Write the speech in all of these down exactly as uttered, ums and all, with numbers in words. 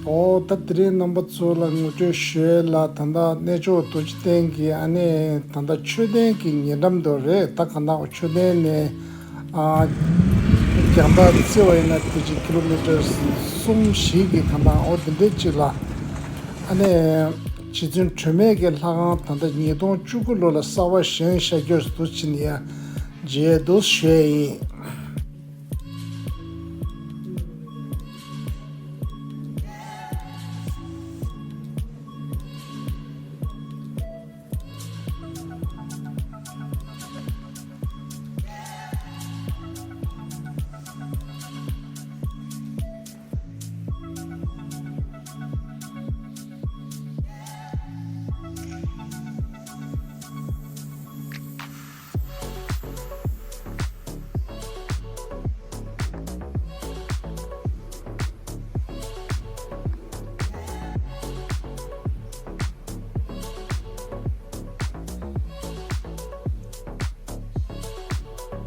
ཨོ་ད་དེ་རིང་རྣམ་པ་ཚོ་ལ་ངོ་སྤྲོད་ཞུ་ཡས་ལ། ད་ལྟ་གནས་མཆོག་རྡོ་རྗེ་གདན་གྱི་ཨ་ནི་ད་ལྟ་མཆོད་རྟེན་གྱི་ཉེ་འགྲམ་དུ་རེད། ད་ག་ན་མཆོད་རྟེན་ནས་ཨ་རྒྱང་ཐག་བརྩི་བ་ཡིན་ན་དེ་ཅིག་ཀི་ལོ་མི་ཊར་གསུམ་བཞི་གི་ག་ན་ཨོ་དེ་འདྲས་ཅིག་ལ། ཨ་ནི་རྗེ་བཙུན་སྒྲོལ་མའི་གི་ལྷ་ཁང་ད་ལྟ་ཉིས་སྟོང་བཅུ་དགུ་ལོ་ལ་གསར་པ་བཞེངས་བཞག་རྒྱུ་འདུག་ཕྱིན་ཡ་མཇལ་འདུག་ཞུ་ཡ་ཡིན།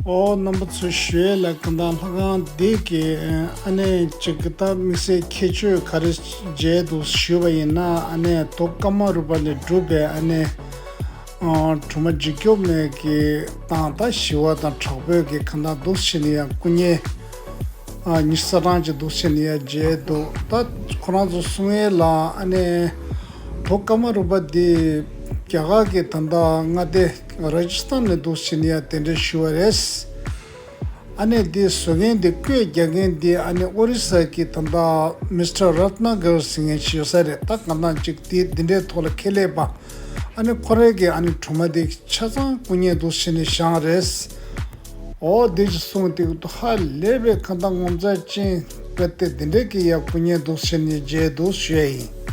ཨོ་རྣམ་པ་ཚོ་ཞུ་ཡས་ལ། གང་ལྟར་ལྷ་ཁང་འདི་གི་ཨ་ནི་ཅིག་གི་ད་དམིགས་བསལ་ཁྱད་ཆོས་ག་རེ་མཇལ་འདུག་ཞུས་པ་ཡིན་ན། ཨ་ནི་རྡོ་ཀ་མ་རུ་པ་ལས་གྲུབ་པའི་ཨ་ནི་ཨ་སྒྲོལ་མ་འཇིགས་སྐྱོབ་མའི་གི་དང་ད་ཞི་བ་དང་དྲག་པོའི་གི་གང་ལྟར་འདུག་ཕྱིན་ཡ་སྐུ་བརྙན་ཨ་ཉི་ཤུ་རྩ་གྲངས་ཅིག་འདུག་ཕྱིན་ཡ་མཇལ་འདུག་ད་ཁོ་རང་ཚོ་གསུང་ཡས་ལ། ཨ་ནི་རྡོ་ཀ་མ་རུ་པ་འདི་རྒྱ་གར་གི་ད་ལྟ་མངའ་སྡེ་ར་ཇི་སྟན་ནས་འདུག་ཕྱིན་ཡ་དེ་འདྲ་ཞུ་བ་རེད། ཨ་ནི་འདི་བཟོ་མཁན་འདི་བཀོད་རྒྱག་མཁན་འདི་ཨ་ནི་ཨོ་རི་ས་གི་ད་ལྟ་མིས་ཊར་རཏ་ན་གར་ཟེར་མཁན་ཞིག་ཡོད་ས་རེད། ད་གང་ལྟར་ཅིག་འདི་འདི་འདྲའི་ཐོག་ལ་ཁས་ལེན་པ། ཨ་ནི་ཁོ་རའི་གི་ཨ་ནི་སྒྲོལ་མ་འདི་ཆ་ཚང་སྐུ་བརྙན་འདུག་ཕྱིན་ནས་བཞེངས་རེད། ཨོ་འདི་ཅིག་གསུངས་དེ་ཧ་ལས་པའི་གང་ལྟར་ངོ་མཚར་ཅན་དཔེ་དེ་འདི་འདྲའི་གི་ཡ་སྐུ་བརྙན་འདུག་ཕྱིན་ནས་མཇལ་འདུག་ཞུ་ཡ་ཡིན།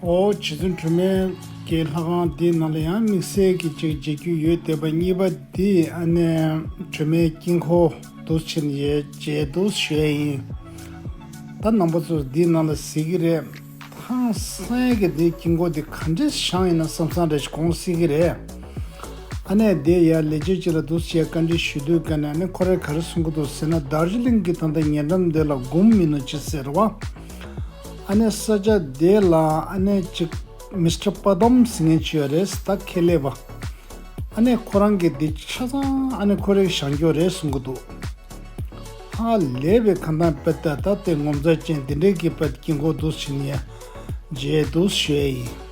ཨོ། རྗེ་བཙུན་སྒྲོལ་མའི་གི་ལྷ་ཁང་འདིའི་ནང་ལ་ཡང་དམིགས་བསལ་གྱི་ཅིག་མཇལ་རྒྱུ་ཡོད་བསྡད་པ་གཉིས་པ་འདི་ཨ་ནི་སྒྲོལ་མའི་དཀྱིལ་འཁོར་འདུག་ཕྱིན་ཡས་མཇལ་འདུག་ཞུ་ཡས་ཡིན། ད་རྣམ་པ་ཚོ་འདིའི་ནང་ལ་གཟིགས་ཀྱི་རེད། ཧང་སང་གི་འདིའི་དཀྱིལ་འཁོར་འདི་ག་འདྲས་བཞེངས་ཡིན་ན་བསམ་བསམ་རེ་ཞིག་དགོངས་སྲིད་ཀྱི་རེད། ཨ་ནི་དེ་ཡར་ལས་བྱེད་ཅིག་ལ་འདུག་སེ་བཀའ་འདྲི་ཞུ་དུས་ཀ་ནས་ཨ་ནི་ཁོ་རས་ག་རེ་གསུང་གི་འདུག་ཟེར་ན། དར་ཇི་ལིང་གི་ད་ལྟ་ཉེ་འགྲམ་དེ་ལ་གུམ་མི་ནུ་ཅི་ཟེར་བ། ཨ་ནི་ས་ཆ་དེ་ལ་ཨ་ནི་ཅིག་མི་སི་ཊར་པ་དམ་ཟེར་མཁན་ཅིག་ཡོད་རེད། ད་ཁེ་ལས་པ། ཨ་ནི་ཁོ་རང་གིས་འདི་ཆ་ཚང་ཨ་ནི་ཁོ་རས་བཞེངས་རྒྱུ་རེད་གསུང་གི་འདུག་ཧ་ལས་པའི་ག་འདྲ་པད་ད་ད་དེ་ངོ་མཚར་ཅན་འདི་འདྲའི་གི་པད་དཀྱིལ་འཁོར་འདུག་ཕྱིན་ཡ་མཇལ་འདུག་ཞུ་ཡ་ཡིན།